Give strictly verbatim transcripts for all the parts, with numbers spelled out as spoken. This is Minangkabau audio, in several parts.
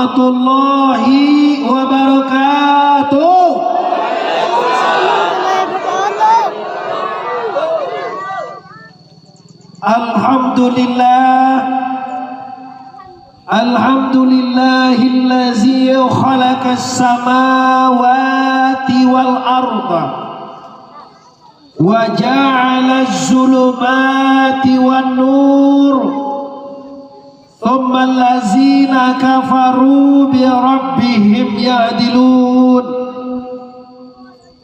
warahmatullahi wabarakatuh. Alhamdulillah. Alhamdulillahillazi khalaqas samawati wal arda. Wa ja'ala zulumati wan nur. Tsumma allazina kafaru bi rabbihim ya'dilun.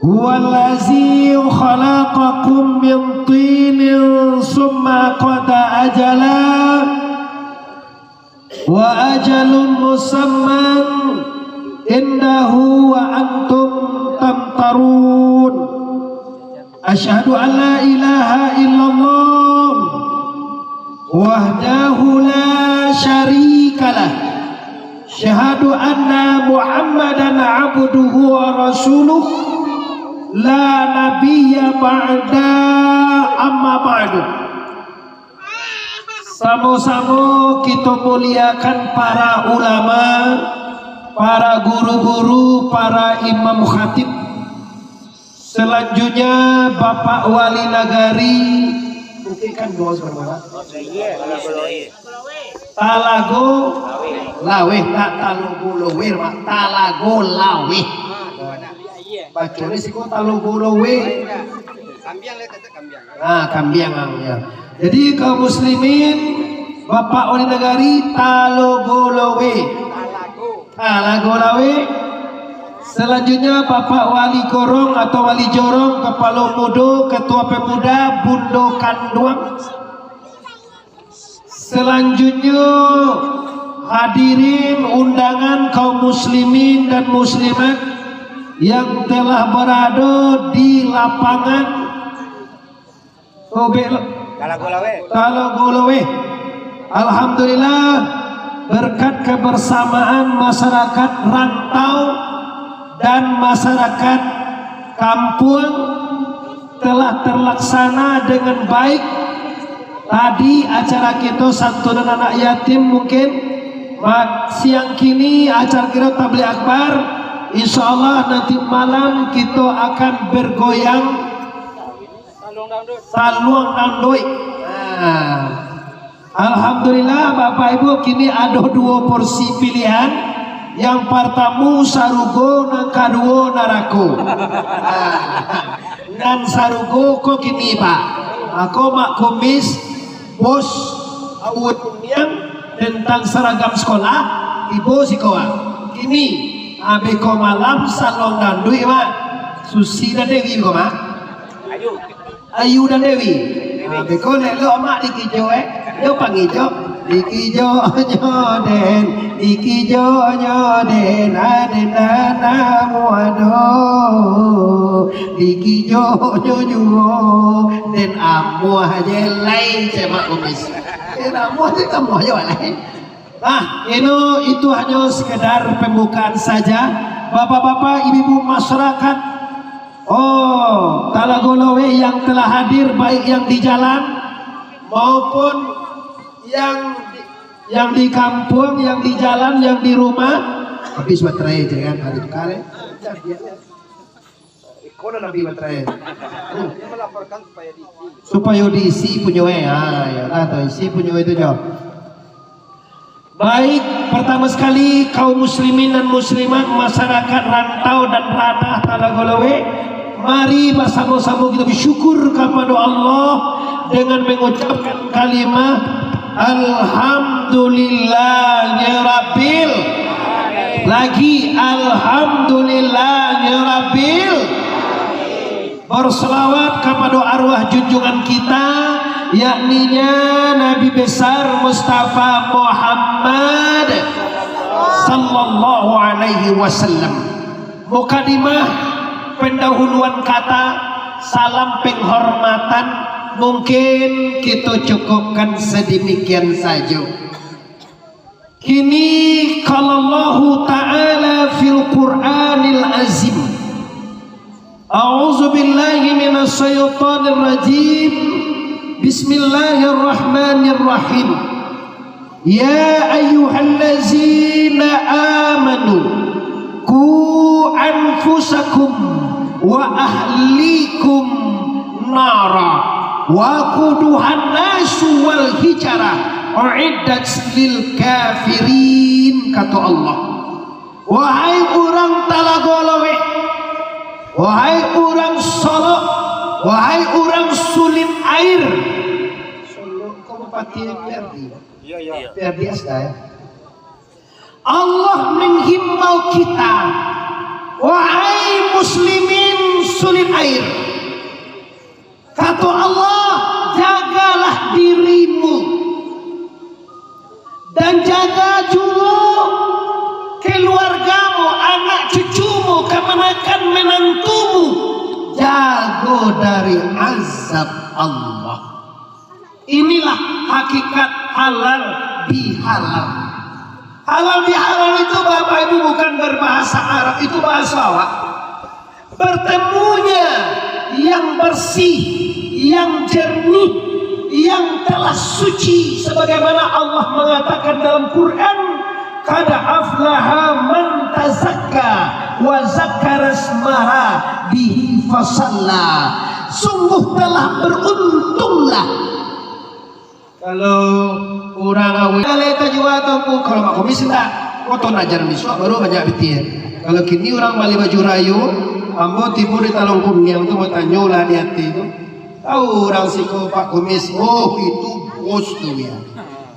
Huwallazi khalaqakum min tinin tsumma qada ajala. Wa ajalun musamman indahu wa antum tamtarun. Asyhadu an la ilaha illallah wahdahu la syarikalah. Asyhadu anna Muhammadan abduhu wa rasuluh la nabiyya ba'da, amma ba'du. Samo-samo kito muliakan para ulama, para guru-guru, para imam khatib. Selanjutnya Bapak Wali Nagari, mungkin kan doa sebentar. Talago Laweh, tak Talago Loweh, Mak. Talago Laweh. Baco ni siko Talago Loweh. Ah, kambiang ang, ya. Jadi kaum muslimin, Bapak Wali Nagari, Talago Loweh. Talago Laweh. Selanjutnya Bapak Wali Gorong atau Wali Jorong, Kepala Mudo, Ketua Pemuda, Bundo Kanduang. Selanjutnya, hadirin undangan kaum muslimin dan muslimat yang telah berada di lapangan Tobek Talago Laweh. Talago Laweh. Alhamdulillah, berkat kebersamaan masyarakat rantau dan masyarakat kampuang telah terlaksana dengan baik. Tadi acara kito santunan anak yatim mungkin, ma-, siang kini acara kito tabligh akbar. Insya Allah nanti malam kito akan bergoyang saluang dangduik. Nah, Alhamdulillah, Bapak Ibu, kini ado duo porsi pilihan. Yang partamo sarugo, nan kaduo narako. Nan sarugo ko kini, Pak. Mako, Mak Kumis, bos awak niang tentang seragam sekolah, tibo siko, Pak. Kini, abih ko malam saluang dangduik, Mak. Susi dan Dewi ko, Mak. Ayu dan Dewi. Ah, beko elok amak dikijo, eh. Yo pangijo. Dikijonyo den, dikijonyo den, aden nan amuah do. Dikijonyo juo den amuah je lai, cek Mak Kumis. Den amuah je kamuah je lai. Nah, ino itu hanyo sekedar pembukaan saja. Bapak-bapak, ibu-ibu masyarakat, oh, Talago Laweh yang telah hadir, baik yang di jalan maupun yang di, yang di kampung, yang di jalan, yang di rumah. Habis baterai je kan, habis kali. Iko nan Nabi baterai. Supayo diisi punyo, eh. Ah, iyolah tu, isi punyo itu jo. Baik, pertama sekali, kaum muslimin dan muslimat, masyarakat rantau dan ranah Talago Laweh, mari basamo-samo kita bersyukur kepada Allah dengan mengucapkan kalimah Alhamdulillahirabbil. Lagi, Alhamdulillahirabbil. Berselawat kepada arwah junjungan kita, yakninya Nabi Besar Mustafa Muhammad sallallahu alaihi wasallam. Mukadimah, pendahuluan kata, salam penghormatan, mungkin kita cukupkan sedemikian saja. Kini, qala Allahu Ta'ala fil Qur'anil Azim. A'udzu billahi minasy syaithanir rajim. Bismillahirrahmanirrahim. Ya ayyuhallazina amanu, qu anfusakum wa ahlikum nara, wa quduhan nasu wal hijarah, uiddat lil kafirin, kato Allah. Wahai urang Talago Laweh, wahai urang Solok, wahai urang Sulin Air. Solok ko Bupati Ferdi. Iya, iya. Ferdi Asda, ya. Allah menghimbau kita, wahai muslimin Sulin Air. Kato Allah, jagalah dirimu, dan jaga juo keluargamu, anak cucumu, kamanakan menantumu. Jago dari azab Allah. Inilah hakikat halal bihalal. Halal bihalal itu, Bapak Ibu, bukan berbahasa Arab, itu bahasa awak. Bertemunya yang bersih, yang jernih, yang telah suci, sebagaimana Allah mengatakan dalam Quran, "Qad aflaha man tazakka wa zakkarasma rabbihi fasalla." Sungguh telah beruntunglah. Kalau urang awak, alai tajua tu, kalau Pak Kumis indak, koton ajar misuak baru banyak pitih. Kalau kini urang bali baju rayo, ambo tibo di Talang Kuniang tu, batanyo lah di ati tu, tahu urang siko Pak Kumis, oh, itu bos tu ya.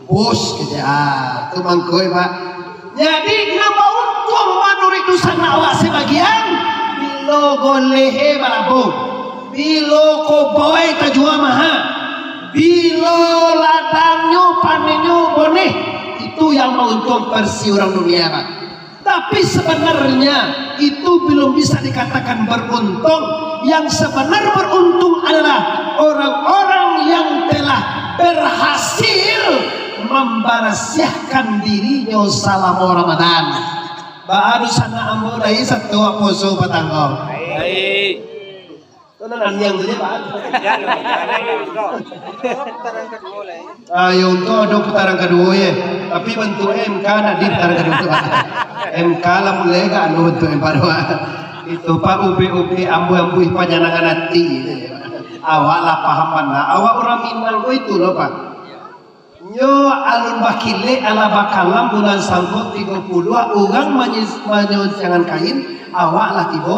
Bos kecek, ah, tu mangko, Pak. Jadi, nan bauntuang manuruik dunsanak awak sabagian, bilo goleh balabuah, bilo koboi tajua maha, bilo ladangnyo panennyo boneh, itu yang mauntuang versi urang dunia, Pak. Tapi sebenarnya itu belum bisa dikatakan beruntung. Yang sebenar beruntung adalah orang-orang yang telah berhasil membarasiahkan dirinyo salamo Ramadan. Baa dunsanak ambo lai sato puaso patang ko. Baik. Tu nan andiang tu je, Pak. Ayo, untuak ado putaran kaduo, ye. Tapi bantuak M K nak di putaran kaduo tu, Pak. M K lah mulai ka anu bantuak M K tu, Pak. Itu, Pak, ubek-ubek, ambuih-ambuih panyanangan ati. Awak lah paham bana. Awak urang Minang ko itu lo, Pak. Nyo alun bakilek, alah bakalam bulan Sangkok tigo puluah, urang manyi-, manyonsiangan kain, awak lah tibo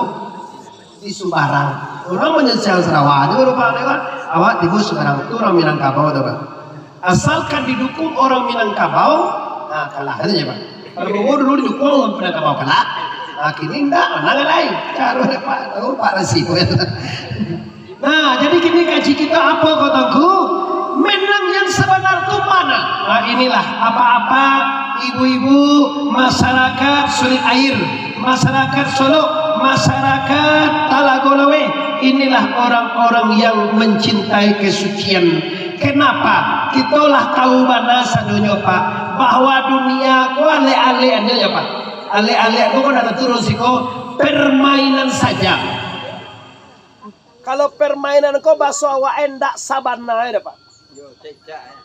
di Sumbarang. Urang manyonsiangan sarawa nyo rupa awak, awak tibo Sumbarang. Tu urang Minangkabau tu, Pak. Asalkan didukung orang Minangkabau, nah, kalah sajo, Pak. Kalau Prabowo dulu didukung orang Minangkabau, kalah. Nah, kini indak, manang lai. Caro dek Pak, tahu Pak Rasi. Nah, jadi kini kaji kita apa, Tuangku? Minang yang sebenar tu mana? Nah, inilah apa-apa ibu-ibu, masyarakat Sulik Air, masyarakat Solok, masyarakat Talago Laweh. Inilah orang-orang yang mencintai kesucian. Kenapa? Kito lah tahu bana sadonyo, Pak, bahwa dunia ko alek-alek nyo, ya, Pak. Alek-alek ko, ko nak turun siko, permainan saja. Kalau permainan ko baso awak, eh, ndak sabana, eh, Pak.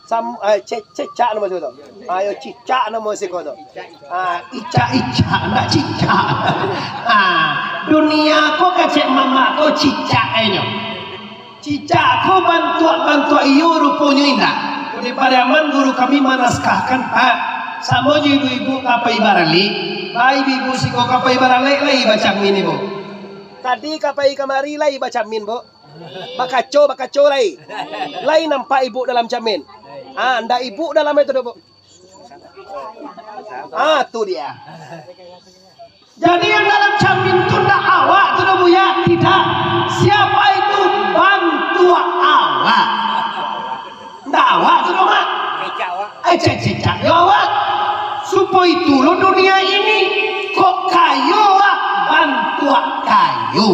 Sam-, eh, ce-, cecak namo siko tu. Ayo, cicak namo siko tu. Ah, icak-icak, ndak cicak. Ah, dunia ko kecek mamak ko cicak, eh, nyo. Cicak ko bantuak-bantuak iyo, ruponyo indak. Di Pariaman guru kami manaskahkan, Pak, samo jo ibu-ibu ka pai baralek. Ba ibu-ibu siko ka pai baralek lai bacamin, Ibu. Tadi ka pai kamari lai bacamin, Bu. Bakaco, bakaco lai. Lai nampak ibu dalam camin. Ah, ndak ibu dalam itu doh, Bu. Ah, tu dia. Jadi yang dalam camin tu ndak awak tu doh, Buya. Tidak. Siapa itu? Bantuak awak. Ndak awak tu doh, Mak. Cicak awak. Eh, ce-, cicaknyo awak. Supo itu lo dunia ini. Kok kayo awak, bantuak kayo.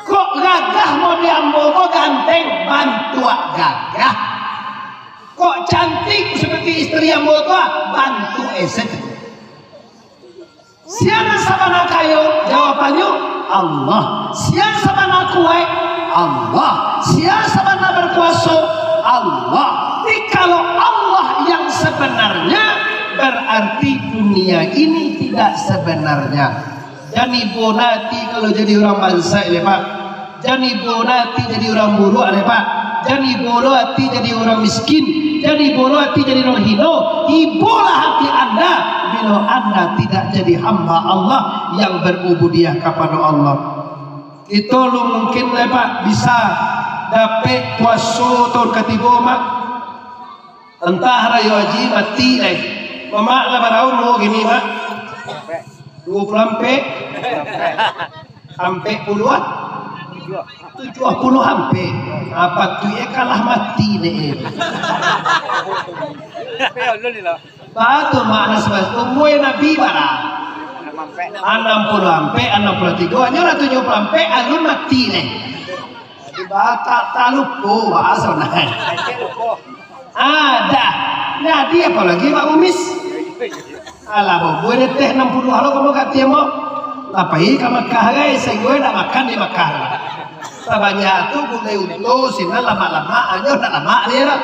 Kok gagah model ambo ko ganteng, bantuak gagah. Kok cantik seperti istri ambo ko, bantuak esen. Sia nan sabana kayo? Jawabannyo, Allah. Sia sabana kuaik? Allah. Sia sabana berkuaso? Allah. Jikalau Allah yang sebenarnya, berarti dunia ini tidak sebenarnya. Jan ibo nati kalau jadi urang bansaik lai, Pak. Jan ibo nati jadi urang buruak lai, Pak. Jan ibo lo ati jadi urang miskin. Jan ibo lo ati jadi urang hino. Ibolah hati anda, bilo anda tidak jadi hamba Allah yang berubudiah kapado Allah. Kito lu mungkin lai, Pak, bisa dapek puaso tahun katigo, Mak. Antah rayo haji mati lai. Mamak lah bara umua kini, Mak? Duo puluah ampek? Ampek puluah? Tujuah puluah ampek. Apo tu ye kalah mati ni? Batua, Mak, lah sabab umua Nabi bara? Anam puluah ampek, anam puluah tigo, hanyo lah tujuah puluah ampek, alun mati lai. Jadi, ba-, tak, tak lupo, bahasa nah. Ah, dah. Jadi, apolai Mak Umis? Alah, bobo, deh teh anam puluah lo kamu kati ambo. Lah pai ka Makkah, gai, sainggo ndak makan di Makkah. Sabanyak tu gulai unto, sinan lamak-lamak, anyo ndak lamak dia lah.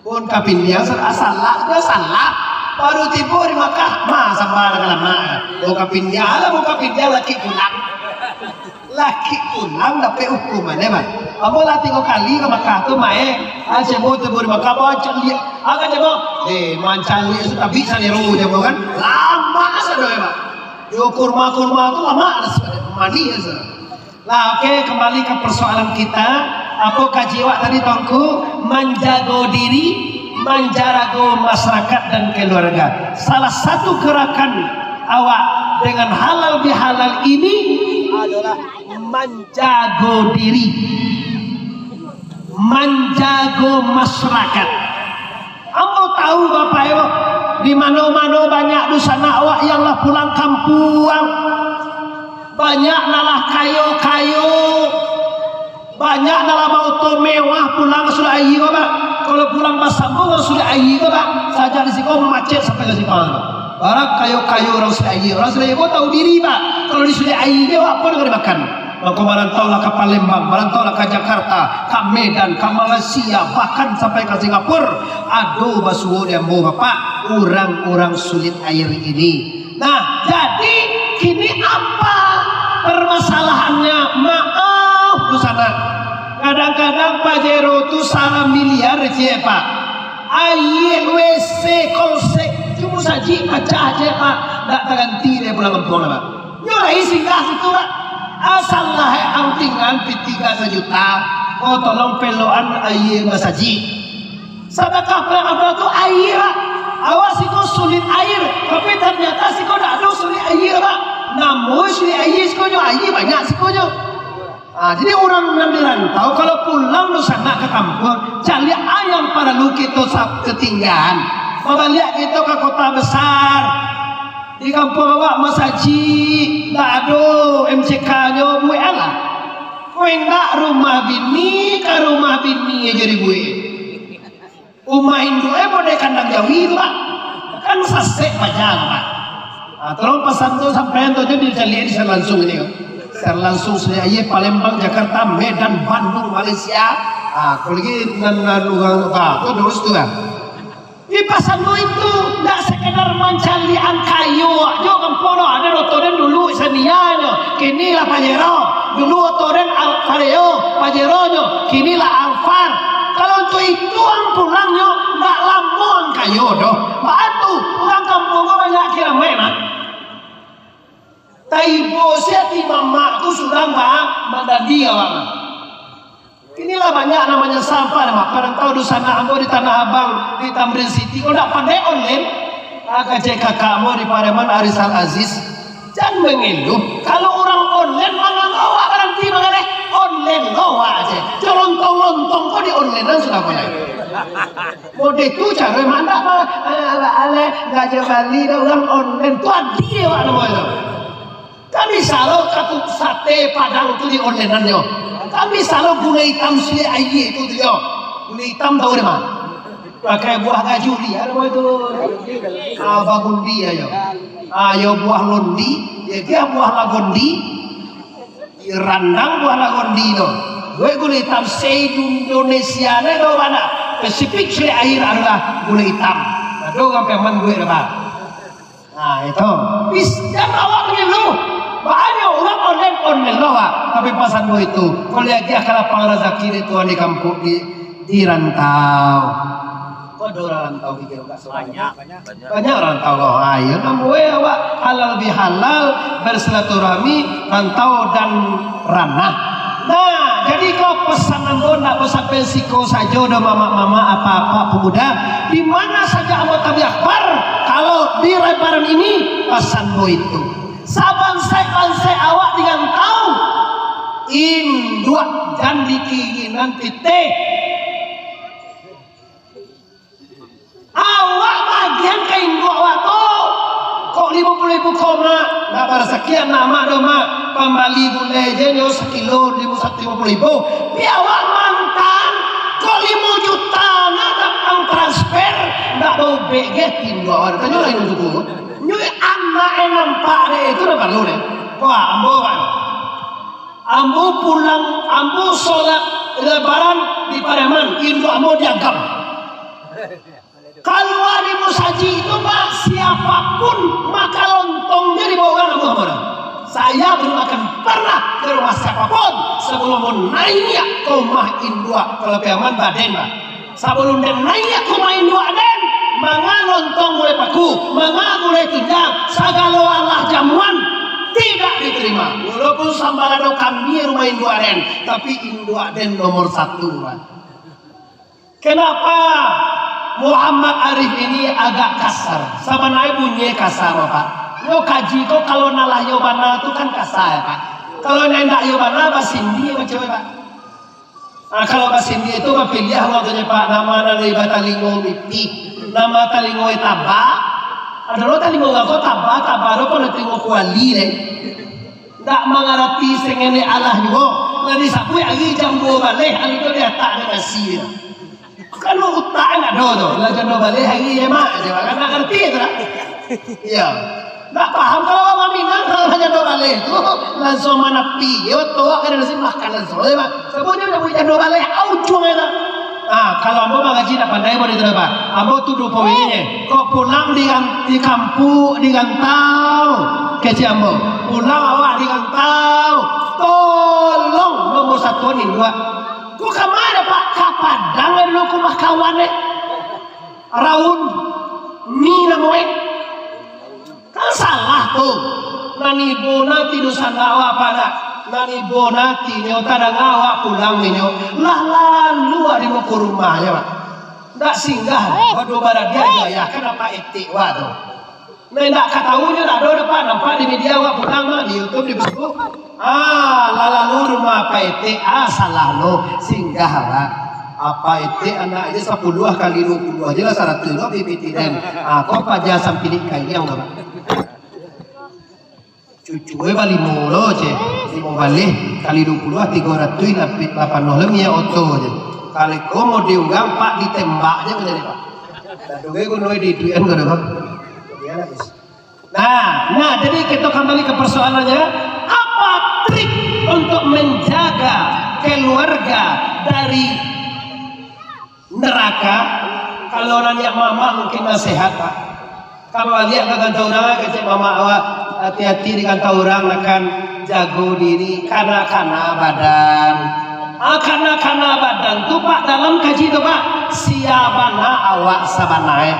Pun kapindiang, sa-, salah, dah salah. Baru tibo di Makkah, ma, sambah dah lamak. Mau kapindiang, alah, mau kapindiang, laki pulang. Laki pulang dapek hukuman, eh, Bang. Ambo lah tigo kali ka Makkah tu, Mak, eh. Ah, cebo tibo di Makkah, Bang, caliak. Ah, kan cebo? Eh, mancaliak tu tabik salero cebo, kan. Lamak sado, eh, Bang. Yo, kurma-kurma tu lamak, manih sado. Lah, oke, kembali ke persoalan kita. Apo kaji awak tadi, Tuanku? Manjago diri, manjarago masyarakat dan keluarga. Salah satu gerakan awak dengan halal bihalal ini adalah manjago diri, manjago masyarakat. Ambo tahu, Bapak Ibu, di mano-mano banyak dunsanak awak yang lah pulang kampuang. Banyak nan lah kayo-kayo. Banyak nan lah baoto mewah pulang Sulik Aia ko, Pak. Kalau pulang basamo ka Sulik Aia ko, Pak, sajak di siko macet sampai ka siko. Barang kayo-kayo urang Sulik Aia. Urang Sulik Aia ko tahu diri, Pak. Kalau di Sulik Aia ko, apo nan ka dimakan? Mako marantaulah ka Palembang, marantaulah ka Jakarta, ka Medan, ka Malaysia, bahkan sampai ka Singapura. Ado basuo di ambo, Bapak, urang-urang Sulik Aia ini. Nah, jadi kini apa permasalahannya? Maaf, dunsanak. Kadang-kadang Pajero tu salah miliar, ciek, Pak. Aia, W C, kolsek, cuma sajik pacah, ciek, Pak. Ndak taganti dek pulang kampuang, Pak. Nyo lai singgah situ, Pak. Asal lah, eh, angtingan pitih ka sajuta. Oh, tolong pelokan aia masajik. Sadakah paling afdal tu aia, Pak. Awak siko Sulik Aia, tapi ternyata siko dak ado Sulik Aia, Pak. Namo Sulik Aia siko nyo, aia banyak siko nyo. Ah, jadi urang nan di rantau, kalau pulang dunsanak ka kampuang, caliak a nan paralu kito sa-, katinggaan. Babaliak kito ka kota besar. Di kampuang awak masajik, dak ado M C K nyo, buek alah. Kok indak rumah bini, ka rumah bini aja dibuek. Umah induak e model kandang jawi tu, Pak. Kan sasek paja tu, Pak. Ah, tolong pasan tu sampaian tu aja dicaliak di siaran langsung ini, kan. Siaran langsung Sulik Aia, Palembang, Jakarta, Medan, Bandung, Malaysia. Ah, kalau lagi nan, nan urang tu, ah, tu terus tu, kan. Di pasan tu itu, ndak sekedar mancaliak an kayo, jo kampuang tu, ado oto den dulu Xenia nyo, kini lah Pajero. Dulu oto den Al-, Vario, Pajero nyo, kini lah Alphard. Kalau untuak itu ang pulang nyo, ndak lamo ang kayo doh. Baa tu, urang kampuang ko banyak kiramaik, Mak. Taibo sia ti mamak tu surang, Mak, mandandi awak, Mak. Kini lah banyak nan manyasal, Mak. Parantau dunsanak ambo di Tanah Abang, di Tamrin City, ko ndak pandai online. Ah, kecek kakak ambo di Pariaman, Arisal Aziz. Jan mangeluh, kalau urang online mangango awak baranti mangaleh, online lo awak aje. Jo lontong-lontong ko di onlinean sudah mulai. Mode tu caro mandak, Mak. Alah, alah, ndak jo bali doh, urang online tu adi awak namo tu. Kan bisa lo katu sate Padang tu di onlinean nyo. Kan bisa lo gulai itam Sulik Aia tu, tu yo. Gulai itam tahu deh, Mak? Pakai buah gajuri, ado buah tu. Ah, bagundi ayo. Ah, yo buah londi, yo dia buah lagondi. Randang buah lagondi tu. Gue gulai itam se-Indonesia ne do bana. Spesifik sirek air adalah gulai itam. Ado urang Piaman buek dah, Pak. Nah, itu. Bis, jan awak mangeluh. Banyak urang online, online lo, Pak. Tapi pasan ambo itu, kau lihat dia ka lapang razaki dek Tuhan di kampuang, di, di rantau. Kau ado urang rantau di kiro, Kak, sabanyak? Banyak. Banyak urang rantau, Kak. Ah, iyo, nambuai awak halal bihalal, bersilaturahmi, rantau dan ranah. Nah, jadi ko pasan ambo ndak basampai siko sajo doh, mamak-mamak, apak-apak, pemuda. Di mana saja ambo tabligh akhbar, kalau di Lebaran ini, pasan ambo itu. Sabansaik-bansaik awak di rantau, induak jan dikiringan pitih. Awak bagian ka induak awak tu. Kok limo puluah ribu ko, Mak? Ndak barasaki anak Mak doh, Mak. Pambali gulai je nyo sakilo limo, satu limo puluah ribu. Pi awak mantan, kok limo juta nak datang transfer, ndak baubek ge induak awak. Tanyo lah induak tu. Nyo anak e nampak dek itu dah parlu deh. Wah, ambo kan. Ambo pulang, ambo solat Lebaran di Pariaman, induak ambo di Agam. Kalua di musajik itu, Pak, siapapun makan lontong je dibawa urang rumah ambo. Saya belum akan pernah ke rumah siapapun sebelum ambo naiak ka rumah induak, kalau Piaman Baden, Pak. Sabalun den naiak ka rumah induak den, manga lontong gulai paku, manga gulai tunjang, sagalo alah jamuan, tidak diterima. Walaupun sambalado kami rumah induak den, tapi induak den nomor satu, Pak. Kenapa Muhammad Arif ini agak kasar? Sabananyo bunyinyo kasar, Pak. Nyo kaji ko kalau nan lah iyo bana tu kan kasar, Pak. Kalau nan indak iyo bana, basindi macam, Pak. Ah, kalau basindi tu bapiliah urang tu nyo, Pak, nan ma nan lai batalingo mipih, nan ma talingo e taba. Ado lo talingo urang ko taba, taba tu kalau talingo kuali deh. Ndak mangarati sangenek alah juo. Lah disabuik ari jam duo baleh, ari tu diatak dek nasi tu. Kalau utak kan ado tu, lah jam duo baleh ari je, Mak, je, Mak, kan ndak ngarati tu lah. Iyo. Ndak paham kalau urang Minang, kalau lah jam duo baleh tu, langsuang manapi, yo, tuak kan nasi makan langsuang, je, Mak. Sabuiknyo dah bulik jam duo baleh, au cuang je tu. Ah, kalau ambo mangaji ndak pandai, ambo di tanah, Pak. Ambo tu duo poin je. Kok pulang di ran-, di kampuang, di rantau, kecek ambo. Pulang awak di rantau, tolong nomor satu ni, dua. Ko ka ma, Pak? Ka Padang ado lo ko bakawan, eh. Raun, mi namo, eh. Kan salah tu. Nan ibo nanti dusanak awak, Pak, nak. Nan ibo nanti nyo tadanga awak pulang nyo. Lah lalu ari muko rumah nyo, Pak. Ndak singgah, waduh, baradia jo ayah, kan apak etek awak tu. Nah, indak ka tahu nyo, ndak ado, Pak, nampak di media awak pulang mah, di YouTube, di Facebook. Ah, lah lalu rumah apak etek, ah, salah lo, singgah lah. Apak etek anak je sapuluah kali duo puluah je lah saratuih lo P P T den. Ah, ko paja sampilik kaliang lo, Pak. Cucu e balimo lo, ceh. Limo baleh kali duo puluah, tigo ratuih lapan puluah lo minyak oto, ceh. Kalau iko mode urang, Pak, ditembak je ko jadi, Pak. Dah tu gai guno e di duitan ko dah, Pak. Nah, nah, jadi kita kembali ke persoalannya, apa trik untuk menjaga keluarga dari neraka? Kalau urang niat mamak mungkin nasihat, Pak. Ka baliak ka rantau urang, kecek mamak awak, hati-hati di rantau urang, nak kan jago diri, kana-kana badan. Ah, kana-kana badan tu, Pak, dalam kaji tu, Pak, sia bana awak sabana e.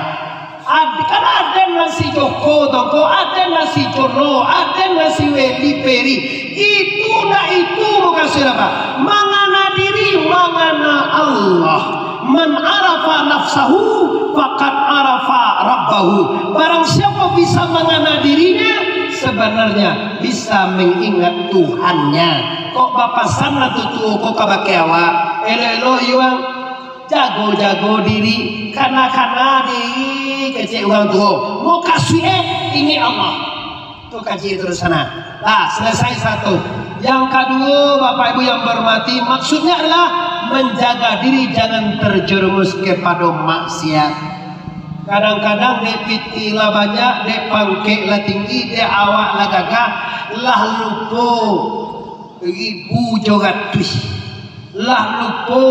Ad-, kan ado nan si Joko Tongko, ado nan si Jono, ado nan si Weli Peri. Itu ndak itu bukan surah, Pak. Mangana diri, mangana Allah. Man arafa nafsahu, faqad arafa rabbahu. Barang siapa bisa mangana dirinya, sebenarnya bisa mengingat Tuhannya. Kok bapasan lah tu tuo ko kabake awak? Elok-elok, yuang. Jago-jago diri, kana-kana diri, kecek urang tuo. Mukasuik e, ingek Allah. Tu kaji tu di sana. Lah, selesai satu. Yang kaduo, Bapak Ibu yang berhormati, maksudnya adalah menjaga diri jangan terjerumus kepada maksiat. Kadang-kadang dek pitih lah banyak, dek pangkek lah tinggi, dek awak lah gagah, lah lupo ribu jo ratuih, lah lupo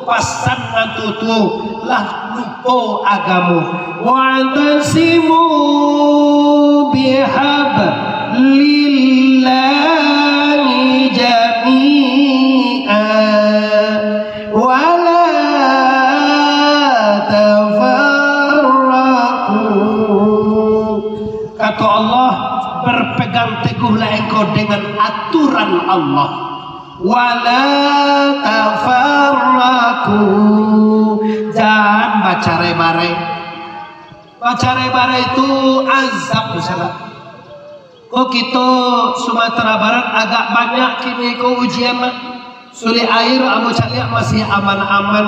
Pasan nan tuo-tuo, lah lupo agamo. Wa'tasimu bihablillahi jami'a wa la tafarraqu. Kato Allah, berpegang teguhlah engkau dengan aturan Allah. Wala tafarraqu. Jan bacarai-barai. Bacarai-barai tu azab di sana. Ko kito Sumatera Barat agak banyak kini ko ujian lah. Suli aia ambo caliak masih aman-aman.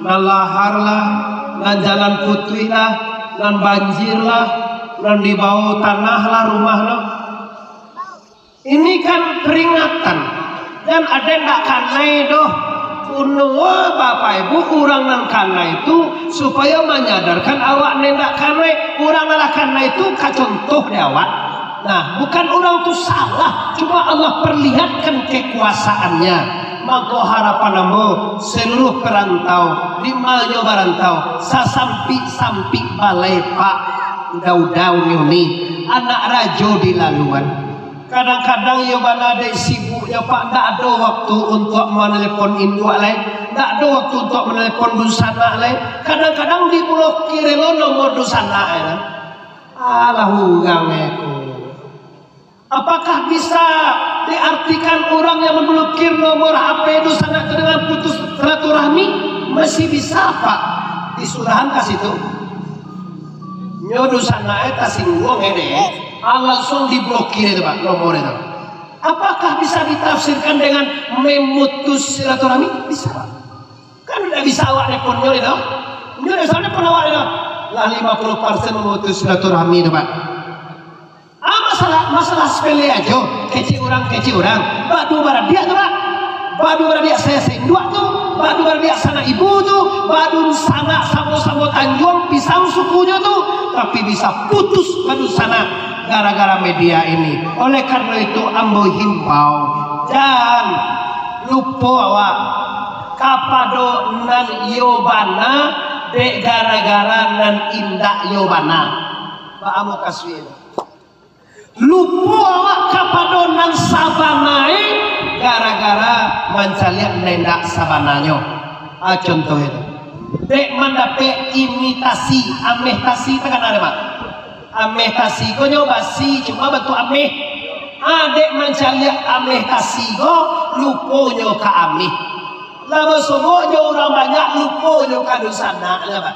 Nan lahar lah, nan jalan putuih lah, nan banjir lah, nan dibao tanah lah rumah lo. Ini kan peringatan, dan ado ndak kanai doh. Kuno Bapak Ibu, urang nan kanai tu supayo manyadarkan awak nan ndak kanai. Urang nan lah kanai tu ka contoh dek awak. Nah, bukan urang tu salah, cuma Allah perlihatkan kekuasaannya. Mangko harapan ambo, seluruh perantau, di ma nyo barantau, sasampik-sampik balai pak, uda-uda nyo ni, anak rajo di laluan. Kadang-kadang iyo bana dek sibuknyo, Pak, ndak ado waktu untuak manelepon induak lai, ndak ado waktu untuak manelepon dunsanak lai. Kadang-kadang diblokir lo nomor dunsanak, yo. Alah urang ko. Apakah bisa diartikan urang yang memblokir nomor H P dunsanak tu dengan putus silaturahmi? Masih bisa, Pak. Di surahan ka situ. Nyo dunsanak e tasingguang e deh, ah, langsung diblokir itu, Pak, nomor itu. Apakah bisa ditafsirkan dengan memutus silaturahmi? Bisa, Pak. Kan ndak bisa awak nelpon nyo itu. Nyo ndak bisa nelpon awak itu. Lah lima puluh persen memutus silaturahmi itu, Pak. Ah, masalah, masalah sepele ajo. Kecek urang, kecek urang. Badu baradiak tu, Pak. Badu baradiak saya senduak tu. Badu baradiak sanak ibu tu. Badu sanak samo-samo Tanjuang Pisang sukunyo tu. Tapi bisa putus badu sanak gara-gara media ini. Oleh karena itu, ambo himbau, jan lupo awak kapado nan iyo bana, dek gara-gara nan indak iyo bana. Baa mukasuik? Lupo awak kapado nan sabana e, gara-gara mancaliak nan indak sabananyo. Ah, contoh itu. Dek mandapek imitasi, ameh tasi, takana dek, Pak? Ameh tasi ko nyo basi, cuma bantuak ameh. Ah, dek mancaliak ameh tasi ko, lupo nyo ka ameh. Lah basobok jo urang banyak, lupo nyo ka dunsanak, lah, Pak.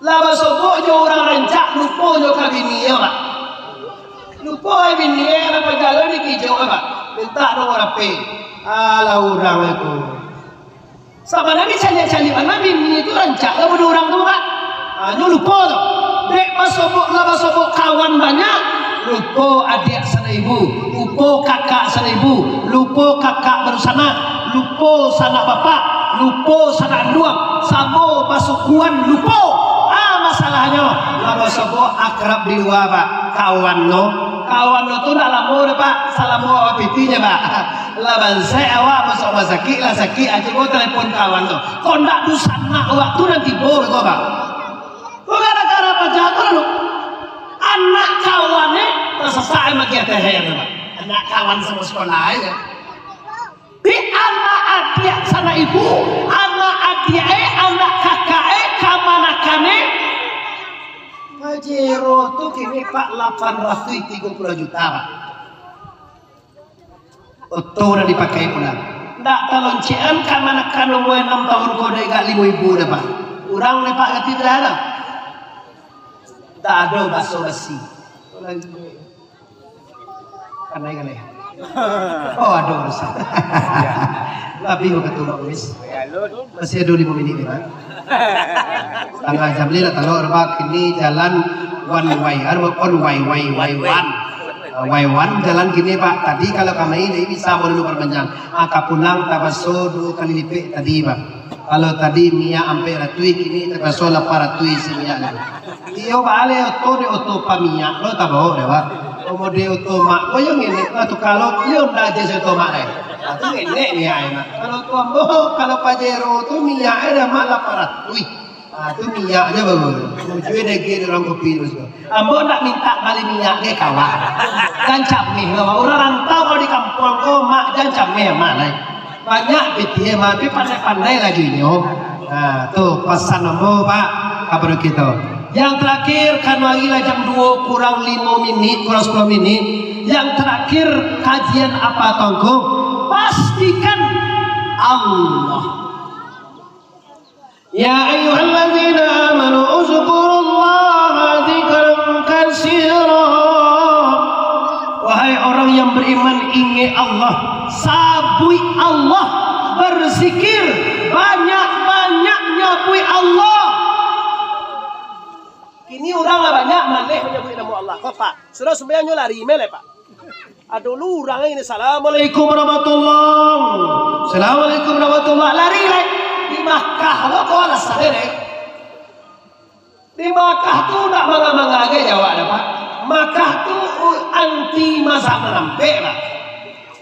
Lah basobok jo urang rancak, lupo jo ka bini e, Pak. Lupo e bini e, lah bajalan di kijok e, Pak. Mintak nomor H P. Alah urang e ko. Sabananyo caliak-caliak bana bini tu rancak lah pado urang tu, Pak. Ah, nyo lupo tu. Dek basobok lah basobok kawan banyak, lupo adiak sanak ibu, lupo kakak sanak ibu, lupo kakak baru sanak, lupo sanak bapak, lupo sanak anduang, samo basukuan lupo. Ah, masalahnyo, lah basobok akrab di lua, Pak. Kawan no, kawan no tu ndak lamo doh, Pak. Salamo awak pitih je, Pak. Lah bansaik awak masuak rumah sakik, lah sakik ajo ko telepon kawan tu. Kok ndak dunsanak awak tu nan tibo ko, Pak. Ko gara-gara paja ko lalu. Anak kawan e tasasak e maki ateh e, Pak. Anak kawan samo sekolah e. Di anak adiak sanak ibu, anak adiak e, anak kakak e, kamanakan e. Pajero tu kini, Pak, lapan ratuih tigo puluah juta, Pak. Oto nan dipakai pulang. Ndak taloncekan kamanakan umua anam tahun ko dek gak limo ribu dah, Pak. Urang dek, Pak, gati tu dah, dah. Ndak ado baso basi. Kanai, kanai. Oh, ado urusan. Labiah wakatu, Pak Umis. Masih ado limo minik ni, Pak. Satangah jam ni lah talok, Pak. Kini jalan one way, anu, on way, way, way one. Ah, way one jalan kini, Pak. Tadi kalau kamari, ndak bisa baru parpanjang. Ah, ka pulang tabaso duo kali lipek tadi, Pak. Kalau tadi minyak ampek ratuih, kini tabaso lapan ratuih isi minyak ni. Iyo, baaleh oto dek oto paminyak lo tabao dek, Pak. Komo dek oto mak, ko yo ngini lah tu, kalau iyo ndak aja si oto mak deh. Ah, tu ngenek minyak e, Mak. Kalau tu ambo, kalau Pajero tu minyak e dah, Mak, lapan ratuih. Ah, tu minyak je baru tu. Tujuah dege di urang kopi tu, Mak. Ambo nak mintak bali minyak ge kawan. Jan cameh lo. Urang rantau kalau di kampuang ko, Mak, jan cameh amat lai. Banyak pitih, Mak, tapi pandai-pandai laju inyo. Nah, tu pasan ambo, Pak, kapado kito. Yang terakhir, kan lagi lah jam duo kurang limo minit, kurang sepuluh minit. Yang terakhir, kajian apa, Tuangku? Pastikan Allah. Ya ayyuhalladzina amanu uzkurullaha dzikran katsira. Wahai orang yang beriman, ingat Allah, sabuik Allah, berzikir, banyak-banyak nyabuik Allah. Kini urang lah banyak maleh manyabuik namo Allah. Ko, Pak, sudah sumbayang nyo lari, maleh, Pak. Ado lu urang ini, "Assalamualaikum warahmatullah. Assalamualaikum warahmatullah." Lari lai. Di Makkah lo ko alasan deh. Di Makkah tu nak manga-manga agai jawab dah, Pak. Makkah tu anti mazhab nan ampek, Pak.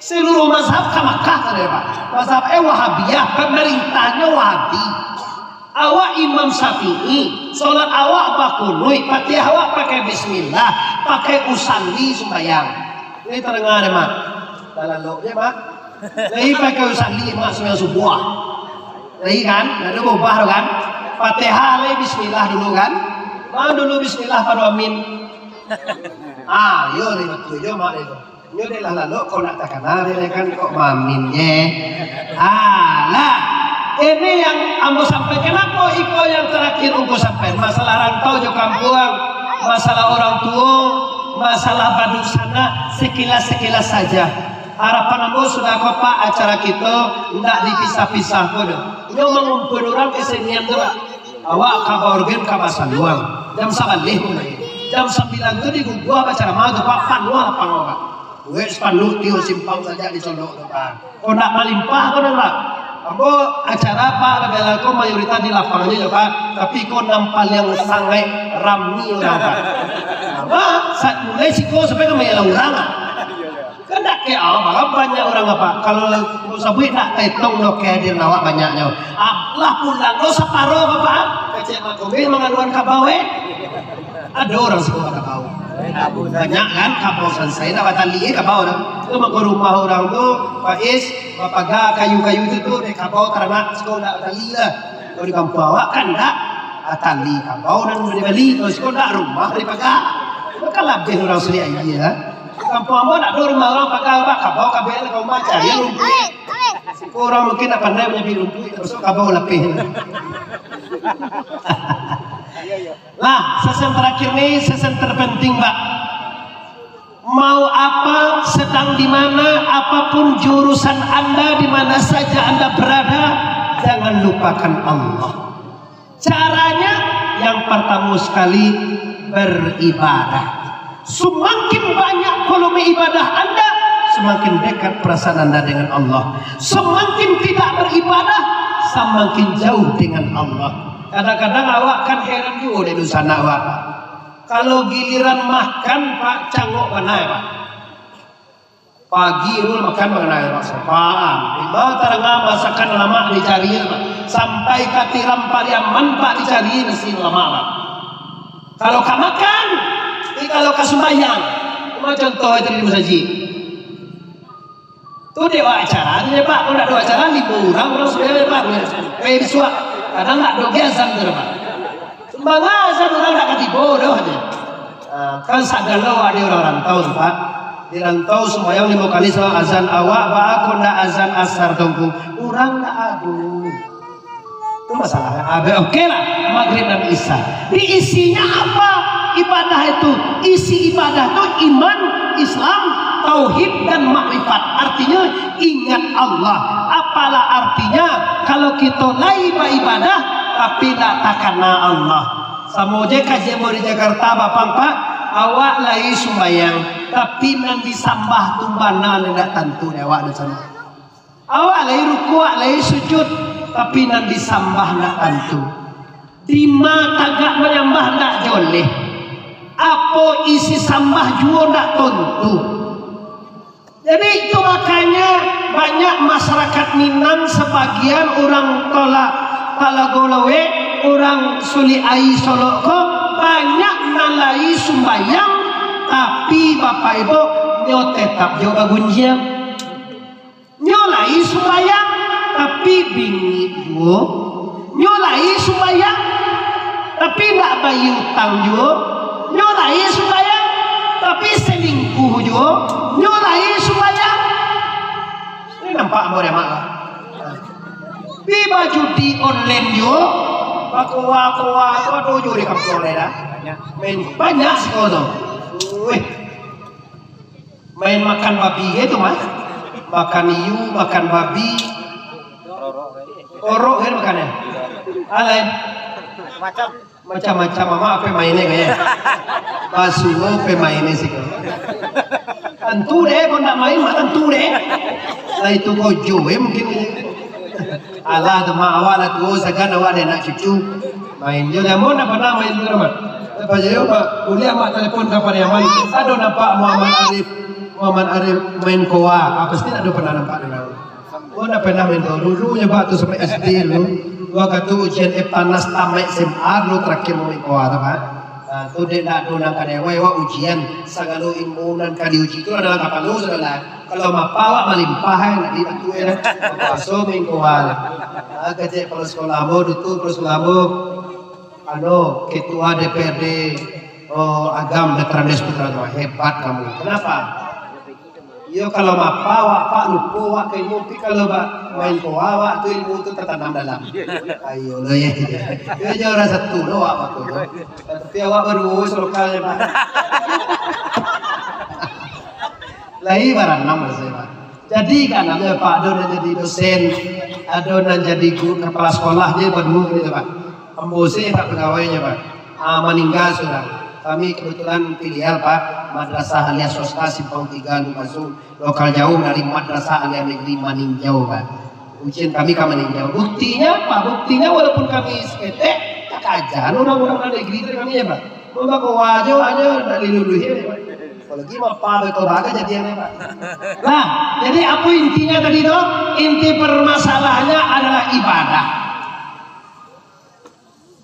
Seluruh mazhab ka Makkah tadi, Pak. Mazhab e Wahabiyah, pemerintahnya Wahabi. Awak Imam Syafi'i, solat awak bakunuik, Fatihah awak pakai bismillah, pakai usalli sumbayang. Ini tadanga deh, Mak. Dah lalok je, Mak. Lai pakai usalli, Mak, sumbayang subuah. Lai kan? Dah ada berubah tu kan? Fatihah lai bismillah dulu kan? Mak dulu bismillah, baru amin. Ah, yo, lai batua jo, Mak, lai tu. Nyo dek lah lalok, kok nak takana dek kan, kok mamin je. Alah, ini yang ambo sampaikan. Apo iko yang terakhir ambo sampaikan? Masalah rantau jo kampuang, masalah orang tuo, masalah badunsanak, sekilas-sekilas saja. Harapan ambo sudah ko, Pak, acara kito ndak dipisah-pisah ko doh. Nyo mangumpul urang kesenian tu, Pak. Awak ka baorgen ka basaluang. Jam sabaleh mulai. Jam sambilan tu diguguah bacaramah tu, Pak, panuah lapang, Pak. Buek spanduk tiok simpang sajak di Condok tu, Pak. Kok ndak malimpah ko, Pak? Ambo acara, Pak, lah bela ko mayoritas di lapang je, Pak. Tapi ko nan paliang sangaik rami urang, Pak. Apa? Sa-, mulai siko sampai ka Mayalah urang, Pak. Kan ndak kek awak, banyak urang, Pak. Kalau sabuik ndak taetong doh kehadiran awak banyaknyo. Ah, lah pulang doh saparo, Pak. Kecek Mak Kombe mangaluan kabau, eh. Ado urang siko bakabau. Banyak kan kabau sansai, ndak batali, eh, kabau tu. Tu mako rumah urang tu, Pak Is, bapaga kayu-kayu tu, tu, dek kabau taranak siko ndak batali lah. Kalau di kampuang awak kan ndak, ah, tali kabau nan bali-bali, kalau siko ndak rumah dipaga. Kan labiah urang sulik aia, kan? Di kampuang ambo ndak ado rumah urang paga, Pak, kabau kabeh lah ka rumah, cari rumpuik. Siko urang mungkin ndak pandai manyabuik rumpuik, terus kabau lapeh. Lah, sesen terakhir ni, sesen terpenting, Pak. Mau apa, sedang di mana, apapun jurusan Anda, di mana saja Anda berada, jangan lupakan Allah. Caranya, yang pertama sekali, beribadah. Semakin banyak volume ibadah Anda, semakin dekat perasaan Anda dengan Allah. Semakin tidak beribadah, semakin jauh dengan Allah. Kadang-kadang awak kan heran juo dek dunsanak awak. Kalau giliran makan, Pak, cangok bana, Pak. Pagi tu makan bana, Pak, sapaan. Tibo taranga masakan lamak dicari, Pak. Sampai ka tiram Pariaman, Pak, dicari nasi lamak, Pak. Kalau ka makan, tapi kalau ka sumbayang, cuma contoh itu di masajik. Tu dek awak acara tu je, Pak. Kalau ndak ado acara, limo urang, urang sudah, Pak. Eh, bisuak. Kadang ndak ado ge azan tu, Pak. Sumbangan azan urang ndak katibo doh, je. Ah, kan sagalo ado urang rantau tu, Pak. Di rantau sumbayang limo kali, sabab azan awak, baa kok ndak azan asar tu, Ngku? Urang ndak ado. Itu masalah. Ah, be-, oke lah, Maghrib dan Isya. Diisinya apa ibadah itu? Isi ibadah tu iman, Islam, tauhid, dan makrifat. Artinya, ingat Allah. Apalah artinya kalau kito lai baibadah, tapi ndak takana Allah? Samo je kaji ambo di Jakarta, Bapang, Pak, awak lai sumbayang, tapi nan disambah tu bana ndak tantu dek awak di sana. Awak lai rukuak, lai sujud, tapi nan disambah ndak tantu. Dima tagak manyambah ndak joleh. Apo isi sambah juo ndak tontu. Jadi, itu makanya banyak masyarakat Minang, sabagian urang Tolak, Talago Laweh, urang Sulik Aia, Solok ko, banyak nan lai sumbayang, tapi, Bapak Ibu, nyo tetap jo bagunjiang. Nyo lai sumbayang, tapi bingik juo. Nyo lai sumbayang, tapi ndak bayia utang juo. Nyo lai sumbayang, tapi selingkuh juo. Nyo lai sumbayang. Ini nampak ambo dek mak lah. Pi bajudi online juo. Bakoa-koa tu ado juo di kampuang lai dah. Main banyak siko tu. Wih. Main makan babi gitu, Mas. Makan iu, makan babi. Orok kan makannya. Alai. Macam-macam, Mama, apa mainnya kayaknya. Basuo apa mainnya sih. Tentu deh, kau nak main, mak, tentu deh. Lah itu kojo, eh, mungkin. Alah, tu, Mak, awak lah tuo, sagan awak ado anak cucu. Main jo, Mak. Ambo ndak pernah main tu, Mak. Tapi yo, Mak, kuliah, Mak, telepon ka Pariaman. Ado nampak Muhammad Arif, Muhammad Arif main koa. Ah, pasti ado pernah nampak dek urang. Ambo ndak pernah main koa. Dulu nyo, Mak, tu sampai S D dulu. Wakatu ujian Eptanas tamaik S M A dulu terakhir main koa tu, Mak. Ah, tu dek ndak ado nan ka dewai, wak ujian. Sagalo ilmu nan ka diuji tu adalah kapalo, saudara. Kalau mapa awak malimpah, eh, nak dibantu, eh, lah. Bapuaso main koa lah. Ah, kecek kepala sekolah ambo, dutu kepala sekolah ambo. Anu, ketua D P R D, oh, Agam, Bertrand Des Putra tu, hebat kamu. Kenapa? Iyo, kalau mapa awak, Pak, lupo awak ka ilmu, tapi kalau ba-, main koa awak tu ilmu tu tertanam dalam. Ayo lah, ya. Iyo, aja urang satu lo awak tu. Tapi awak baduo saloka, Pak. Lai baranam rasanya, Pak. Jadi, kan, ado, Pak, ado nan jadi dosen, ado nan jadi guru, kepala sekolah, jadi baduo gitu, Pak. Ambo se, Pak, pegawainya, Pak. Ah, maningga sudah. Kami kebetulan filial, Pak, Madrasah Aliyah Swasta Simpang Tiga, Lumajang. Lokal jauh dari Madrasah Aliyah Negeri Maninjau, Pak. Ujian kami ka Maninjau. Buktinya, Pak, buktinya walaupun kami seketek, tak aja urang-urang dari negeri tu kami, ya, Pak. Mamba koa ajo, ajo ndak diluluhi, ya, Pak. Apalagi mapa beko baga jadian, ya, Pak. Nah, jadi apa intinya tadi tu? Inti permasalahannya adalah ibadah.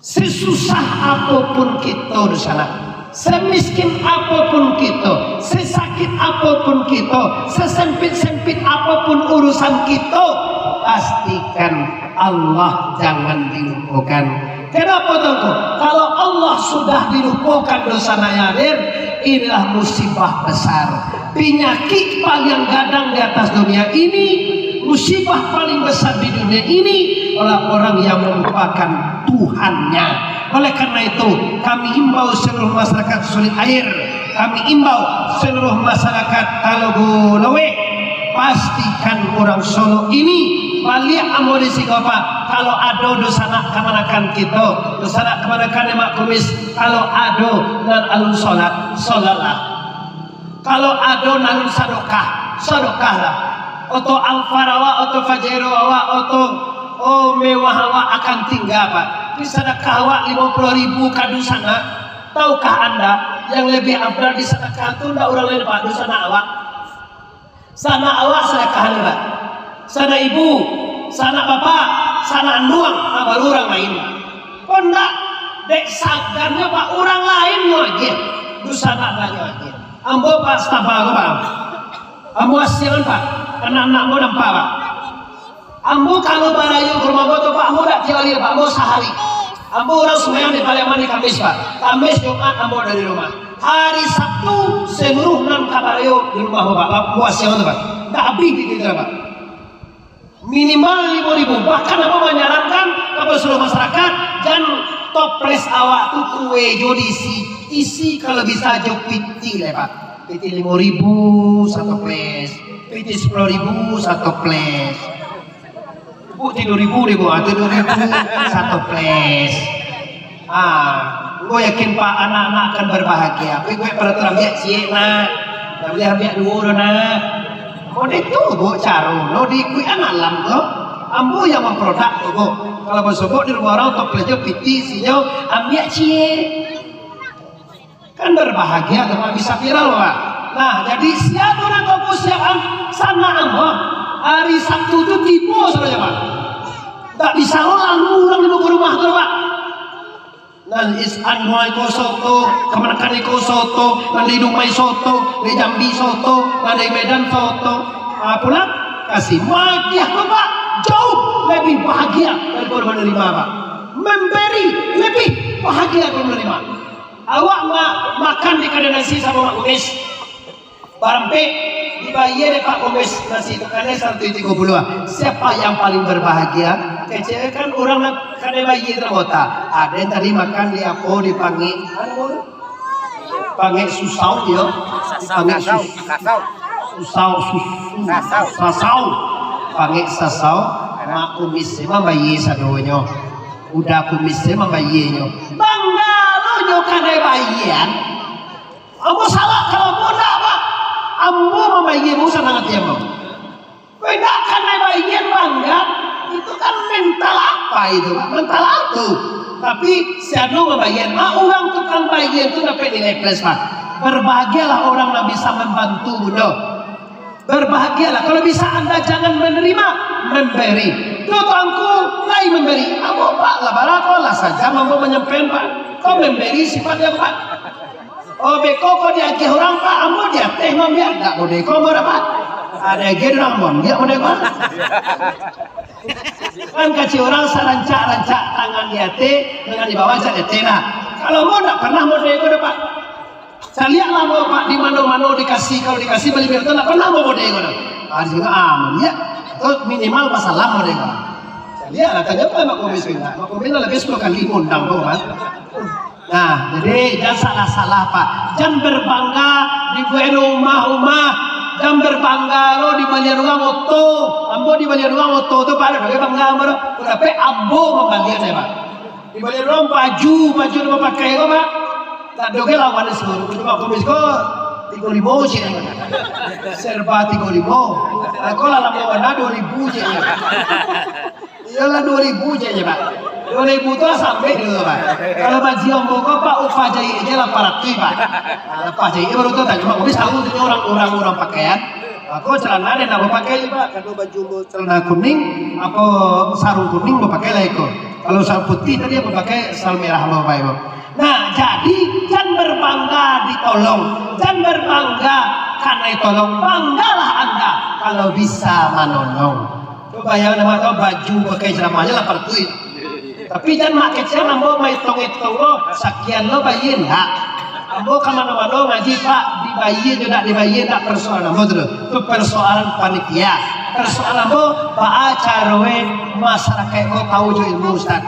Sesusah apapun kito di sana, semiskin apapun kito, sesakit apapun kito, sesempit-sempit apapun urusan kito, pastikan Allah jangan dilupokan. Kenapa, Tuanku? Kalau Allah sudah dilupokan, dunsanak yang hadir, inilah musibah besar. Penyakit paling gadang di atas dunia ini, musibah paling besar di dunia ini, adalah orang yang melupakan Tuhannya. Oleh karena itu, kami imbau seluruh masyarakat Sulik Aia, kami imbau seluruh masyarakat Talago Laweh, pastikan urang Solok ini, baliak ambo di siko, Pak, kalau ado dunsanak kamanakan kito, dunsanak kamanakan Mak Kumis, kalau ado nan alun solat, solatlah. Kalau ado nan alun sadokah, sadokahlah. Oto Alphard awak, oto Pajero awak, oto, oh, mewah awak akan tingga, Pak. Tapi sadakah awak limo puluah ribu ka dunsanak, tahukah Anda, yang lebih afdal disadakahkan tu ndak urang lain, Pak, dunsanak awak. Sanak awak sadakahkan, Pak. Sanak ibu, sanak bapak, sanak anduang, ah, baru urang lain. Kok ndak, dek sagannyo, Pak, urang lain nyo agiah. Dunsanak ndak nyo agiah. Ambo, Pak, stabal ko, Pak. Ambo asiangan, Pak. Anak-anak ambo nampak, Pak. Ambo kalau barayo ka rumah ambo tu, Pak, ambo dak tiok ari, Pak, ambo sahari. Ambo urang sumbayang di Pariaman di Kamis, Pak. Kamis, Jumat ambo dari rumah. Hari Sabtu, seluruh nan ka barayo di rumah ambo, Pak. Ambo asiangan tu, Pak. Dak abih duit kito, Pak. Minimal limo ribu. Bahkan ambo manyarankan ka seluruh masyarakat, jan toples awak tu kue jo diisi. Isi kalau bisa jo piti lai, Pak. Piti limo ribu satoples. Piti sapuluah ribu satoples. Bu, tigo ribu deh, Bu. Ah, tigo ribu satoples. Ah, ambo yakin, Pak, anak-anak akan berbahagia. Tapi gue pada tarambiak ciek, nak. Dak buliah ambiak duo doh, nak. Kok itu, Bu, caro lo diikuik anak lam tu? Ambo yang memproduk tu, Bu. Kalau basobok di rumah urang, toples jo piti isinyo, ambiak ciek. Kan berbahagia tu, Pak, bisa viral, Pak. Nah, jadi sia tu nan toko siapan sana ambo. Hari Sabtu tu tibo sajo, Pak. Tak bisa lo lalu urang di muko rumah tu, Pak. Nan is anuai ko soto, kamanakan iko soto, nan di Dumai soto, di Jambi soto, nan di Medan soto. Ah, pulang kasih magiah tu, Pak, jauh lebih bahagia daripada menerima, Pak. Memberi lebih bahagia daripada menerima. Awak ma-, makan di kadai nasi samo Mak Kumis. Barampek, dibayia dek Pak Kumis nasi tu, kanai saratuih tigo puluah. Siapa yang paling berbahagia? Kecek kan urang nan kanai bayia tu anggota. Ada yang tadi makan di apo, di pangek. Pangek susau, yo. Pangek sus-, susau, sus-, sasau. Pangek sasau, Mak Kumis se mambayia sadonyo. Uda Kumis se mambayianyo. Bangga lo nyo kanai bayian. Ambo salah, kalau ambo ndak, Pak. Ambo mambayia, ambo sanang ati ambo. Kok indak kanai bayian bangga, itu kan mental apa itu, Pak? Mental atu. Tapi si anu mambayia, ah, urang tukang bayia tu dapek nilai plus, Pak. Berbahagialah orang yang bisa membantu, Bunda. Berbahagialah. Kalau bisa anda jangan menerima, memberi. Tu tuanku lai memberi. Ambo, Pak, lah bara ko lah saja ambo manyampaian, Pak. Ko memberi sifatnya, Pak. Oh, beko ko diagiah urang, Pak, ambo di ateh mambiak, dak bodeh ko ambo dah, Pak. Ado agiah urang mambiak bodeh ko. Kan kacik urang sarancak-rancak tangan di ateh, tangan di bawah, cak di ateh lah. Kalau ambo dak pernah bodeh ko dah, Pak. Caliaklah ambo, Pak, di mano-mano dikasih, kalau dikasih bali biar tu dak pernah ambo bodeh ko dah. Ah, di siko, ah, mambiak. Tu minimal basalam bodeh ko. Caliaklah, tanyo ka Mak Kumis, Pak. Mak Kumis lah labiah sapuluah kali ngundang ko, Pak. Nah, jadi jan salah-salah, Pak. Jan berbangga dibuek rumah-rumah. Jan berbangga lo dibalian urang oto. Ambo dibalian urang oto tu, Pak, dak bangga ambo tu. Tapi ambo mambalian, Pak. Dibalian urang baju, baju nan bapakai ko, Pak. Tak ado ge lawan di saluruh. Cuma Mak Kumis ko tigo limo ciek. Serba tigo limo. Aku lah lamo bana duo ribu ciek. Iyolah, duo ribu je, je, Pak. Duo ribu tu lah sampai dulu, Pak. Kalau baju ambo ko, Pak, upah jahit je lapan ratuih, Pak. Ah, upah jahit baru tu, tak cuma habis tahu tu orang, orang, orang pakaian. Aku celana dia nak pakai, Pak. Kalau baju ambo celana kuning, apa sarung kuning ambo pakai lah iko. Kalau sarung putih tadi ambo pakai sarung merah ambo pakai, Pak. Nah, jadi jan berbangga ditolong, jan berbangga kanai tolong. Banggalah anda kalau bisa manolong. Cubo bayangkan, Mak, tu baju pakai ceramah je lah paratuih. Tapi jan mak kecek ambo maitong-itong lo, sakian lo bayia ndak. Ambo ka mano-mano ngaji, Pak, dibayia jo ndak dibayia ndak persoalan ambo tu. Tu persoalan panitia. Persoalan ambo, baa caroe masarakaik ko tahu jo ilmu, Ustaz.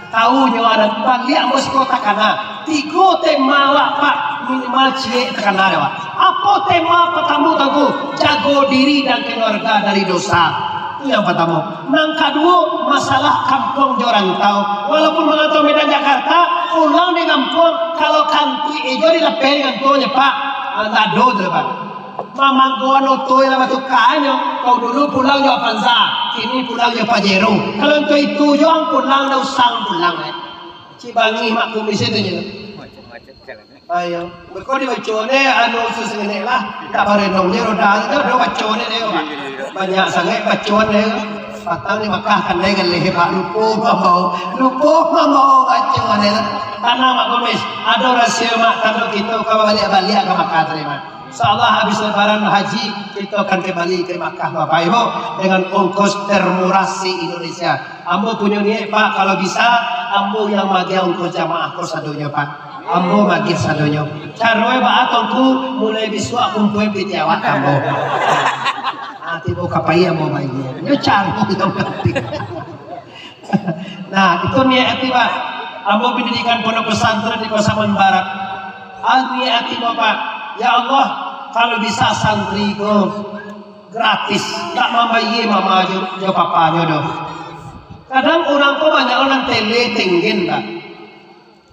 Tahu nyo adat, baliak ambo siko takana. Tigo tema awak, Pak, minimal ciek takana dek awak. Apo tema partamo, Tuanku? Jago diri dan keluarga dari dosa. Itu yang partamo. Nan kaduo, masalah kampuang jo rantau. Walaupun marantau Medan Jakarta, pulang di kampuang, kalau kantuik ijo dilapeh di kantuangnyo, Pak, ah, ndak ado tu, Pak. Mamanggoan oto lah batukanyo. Kau dulu pulang jo Avanza, kini pulang jo Pajero. Kalau itu, itu jo ang pulang, ndak usah ang pulang, eh. Cibangih Mak Kumis itu je. Ayo, beko dibaco ne, anu, khusus ngene lah. Tak barenong je roda tu, dah baco ne dia, Pak. Banyak sangat bacoan dia. Patang di Makkah kan dia galeh, Pak. Lupo mambawa, lupo mambawa bacoan dia. Tanang, Mak Kumis. Ado rasio, Mak, tando kito ka baliak-baliak ka Makkah tadi, Mak. Insya Allah, habis Lebaran haji, kito akan kembali ke Makkah, Bapak Ibu, dengan ongkos termurah se-Indonesia. Ambo punyo niaik, Pak, kalau bisa, ambo yang magiah ongkos jamaah ko sadonyo, Pak. Ambo magiah sadonyo. Caro e baa, Tuanku, mulai bisuak kumpua pitih awak ka ambo. Ah, tibo ka pai ambo magiah. Iyo caro yang penting. Nah, itu niaik ati, Pak. Ambo pendidikan pondok pesantren di Pasaman Barat. Ah, niaik ati, Bapak. Ya Allah, kalau bisa santri ko gratis, tak mambayia mama jo, jo papanyo doh. Kadang urang ko banyak urang tele tenggen, Pak.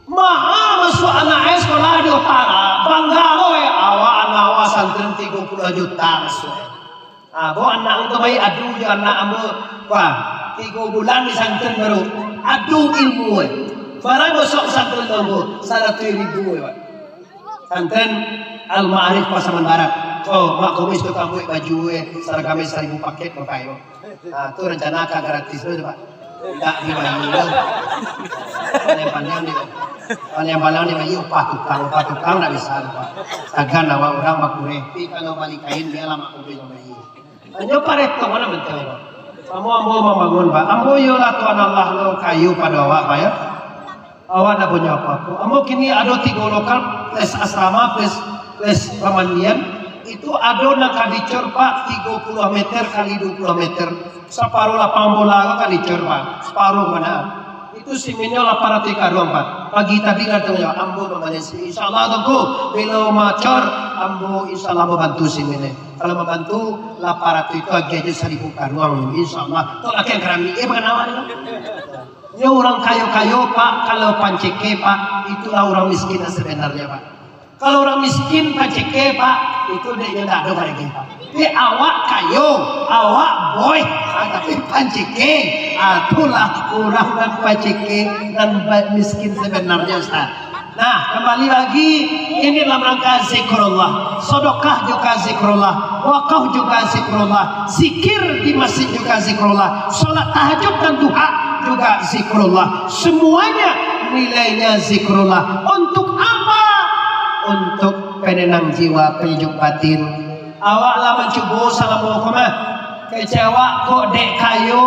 Maha masuak anak e sekolah di utara, bangga lo e, awak anak awak santri tigo puluah juta masuak. Ah, bo anak ang tu baik adu jo anak ambo, wah, tigo bulan di santri baru, adu ilmu e. Bara masuak santri tu ambo, saratuih ribu e, Pak. Santen Al-Ma'arif Pasaman Barat. Oh, Mak Komis tu kambuik baju, eh, saragam saribu paket, Bapak Ibu. Ah, tu rencana ka gratis tu, Pak. Ndak dibayar tu. Paling-paling di, paling-paling dibayar upah tukang, upah tukang ndak bisa, Pak. Sagan awak urang bakureh. Tapi kalau bali kain, bialah Mak Komis bali. Hanyo pareto, mana bentuk, Pak? Samo ambo mambangun, Pak. Ambo iyolah Tuhan Allah lo kayo pado awak, Pak, ya. Awak ndak punyo apo-apo. Ambo kini ado tigo lokal, plus asrama, plus, plus pamandian. Itu ado nan ka dicor, Pak, tigo puluah meter kali duo puluah meter. Saparuah lapang bola ko ka dicor, Pak. Saparuah mana. Itu siminnyo lapan ratuih karuang, Pak. Pagi tadi lah tu, ambo mamalian simin. Insya Allah, Tuanku, bilo macor, ambo insya Allah mambantu siminnyo. Kalau mambantu, lapan ratuih itu agiah ajo saribu karuang. Insya Allah. Tu laki keramik, eh, bukan awak ni. Nyo urang kayo-kayo, Pak, kalau panceke, Pak, itulah urang miskin nan sebenarnya, Pak. Kalau urang miskin panceke, Pak, itu dek nyo ndak ado baragi, Pak. Tapi awak kayo, awak boih, ah, tapi panceke, ah, itulah urang nan panceke, nan ba-, miskin sebenarnya, Ustaz. Nah, kembali lagi, ini dalam rangka zikrullah. Sedekah juga zikrullah, wakaf juga zikrullah, zikir di masjid juga zikrullah, salat tahajud dan duha juga zikrullah. Semuanya nilainya zikrullah. Untuk apa? Untuk penenang jiwa, penyejuk batin. Awak lah mancubo salamo ko mah. Kecek awak kok dek kayo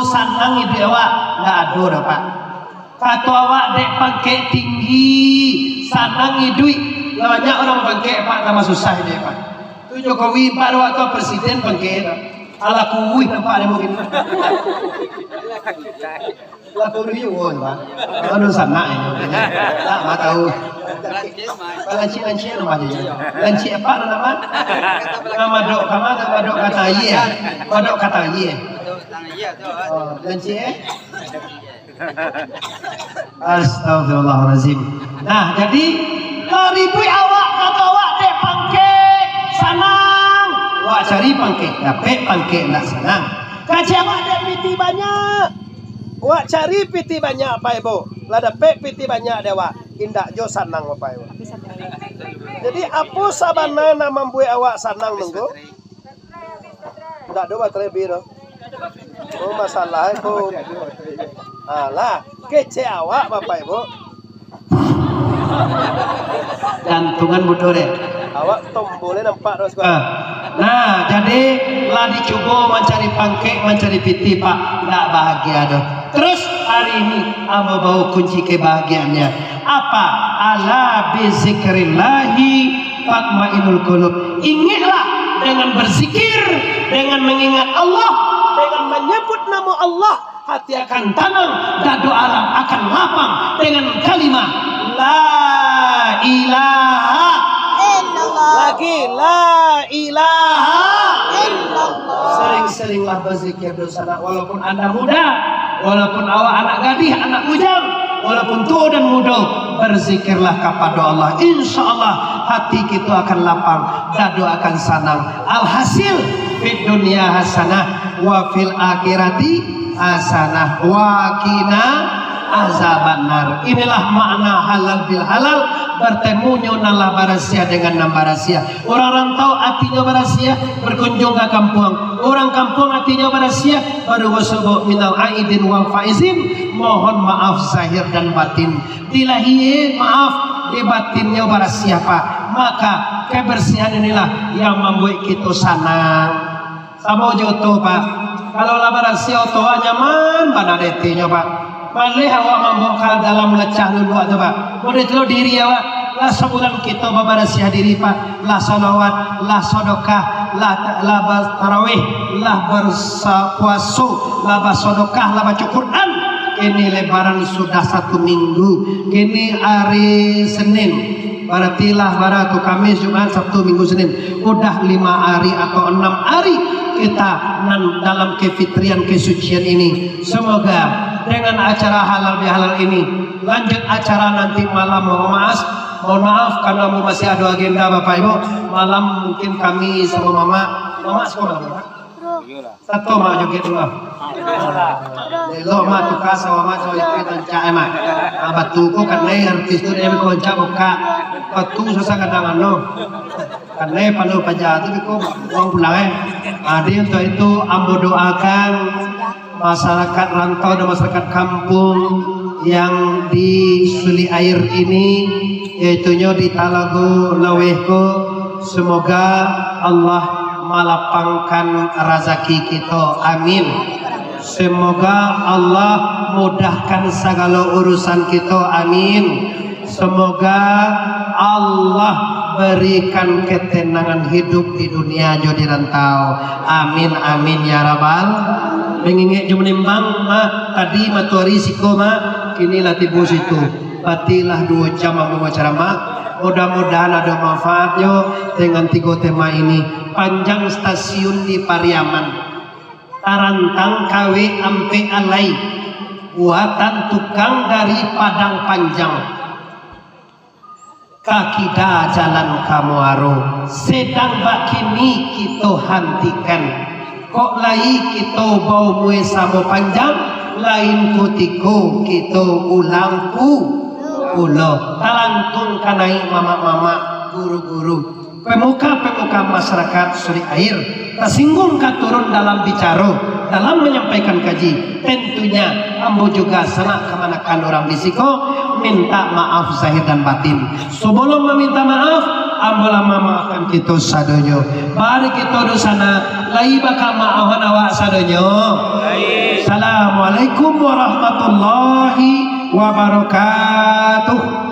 sanang iduik awak? Ndak ado doh, Pak. Kato awak dek pangkek tinggi, sanang iduik. Lah banyak urang pangkek, Pak, tambah susah iduik, Pak. Tu Jokowi, Pak, awak tu presiden pangkek, Pak. Alah kuih nampak dia mungkin. Lah kuriuan, Pak. Anu sanak ini. Tak mau tahu. Lancik-lancik nama dia. Lancik apa nama? Nama dok kama, nama dok kata iya. Madok kata iya. Oh, lancik, eh? Astagfirullahalazim. Nah, jadi lah ribuik awak, kato awak dek pangkek sanang. Wak cari pangkek, dapek pangkek ndak sanang. Kecek awak dek piti banyak. Wak cari piti banyak, Pak Ibu. Lah dapek piti banyak dek awak. Indak jo sanang, Bapak Ibu. Jadi, apo sabana nan mambuek awak sanang, nunggu? Ndak ado baterai bi tu. Oh, masalah ko. Alah, kecek awak, Bapak Ibu. Gantungan budo deh. Awak tombolnya nampak tu, suka. Ah. Nah, jadi lah dicubo mancari pangkek, mancari piti, Pak. Ndak bahagia doh. Terus hari ini, ambo bawa kunci kebahagiaannya. Apa? Ala bizikrillahi tatmainul qulub. Ingatlah, dengan berzikir, dengan mengingat Allah, dengan menyebut nama Allah, hati akan tenang, dado alam akan lapang dengan kalimah la ilaha illallah. Lagi, la ilaha illallah. Sering-seringlah berzikir, dunsanak, walaupun Anda muda, walaupun awak anak gadih, anak bujang, walaupun tua dan muda, berzikirlah kapado Allah. Insya Allah, hati kita akan lapang, dado akan sanang. Alhasil, fid dunya hasanah, wa fil akhirati hasanah, wa qina azabannar. Inilah makna halal bil halal, bertemunyo nan lah barasiah dengan nan barasiah. Urang rantau atinyo barasiah, berkunjung ka kampuang. Urang kampuang atinyo barasiah, baru basobok minal aidin wal faizin, mohon maaf zahir dan batin. Di lahia maaf, di batinnyo barasiah, Pak. Maka, kebersihan inilah yang mambuek kito sanang. Samo jo oto, Pak. Kalau lah barasiah oto, nyaman bana detinyo, Pak. Maleh awak mambokal dalam lecah luluak tu, Pak. Model tu diri awak. Lah sabulan kito babarasiah diri, Pak. Lah salawat, lah sadakah, lah, lah batarawih, lah bersa-, puaso, lah basadakah, lah baca Quran. Kini lebaran sudah satu minggu. Kini hari Senin. Berarti lah bara tu Kamis, Jumat, Sabtu, Minggu, Senin. Udah lima hari atau enam hari kita nan dalam kefitrian, kesucian ini. Semoga dengan acara halal bihalal ini, lanjut acara nanti malam, mohon maaf, mohon maaf karena masih ada agenda Bapak Ibu. Malam mungkin kami sama Mama, Mama sekolah, Mama? Sato mak joget tu lah. Elok mak tukar sawah mak sawah itu tancak eh mak. Ah, batu ko kanai artis tu dia koncak buka. Batu susah kadang anu. Kanai palu paja tu biko buang pulang eh. Ah, jadi untuk itu ambo doakan masyarakat rantau dan masyarakat kampung yang di Sulik Air ini, yaitunyo di Talago Laweh ko, semoga Allah malapangkan razaki kito. Amin. Semoga Allah mudahkan sagalo urusan kito. Amin. Semoga Allah berikan ketenangan hidup di dunia jo di rantau. Amin, amin, ya Rabbal. Mangingek jo manimbang, mak, tadi matoari siko, mak, kini lah tibo situ. Batilah duo jam ambo bacaramah. Mudah-mudahan ado manfaatnyo dengan tigo tema ini. Panjang stasiun di Pariaman. Tarantang kawek ampek alai. Buatan tukang dari Padang Panjang. Ka kida jalan ka Muaro, sedang bakini kito hantikan. Kok lai kito baumua samo panjang, lain kutiko kito ulang pu-, pulo. Talantung ka naik mamak-mamak, guru-guru. Pemuka-pemuka masyarakat Sulik Air, tasingguang ka turun dalam bicaro, dalam manyampaikan kaji. Tentunya, ambo juga sanak kamanakan urang di siko, minta maaf zahir dan batin. Sabalum maminta maaf, ambo lah mamaafkan kito sadonyo. Bari kito dunsanak, lai bakamaahan awak sadonyo. Assalamualaikum warahmatullahi wabarakatuh.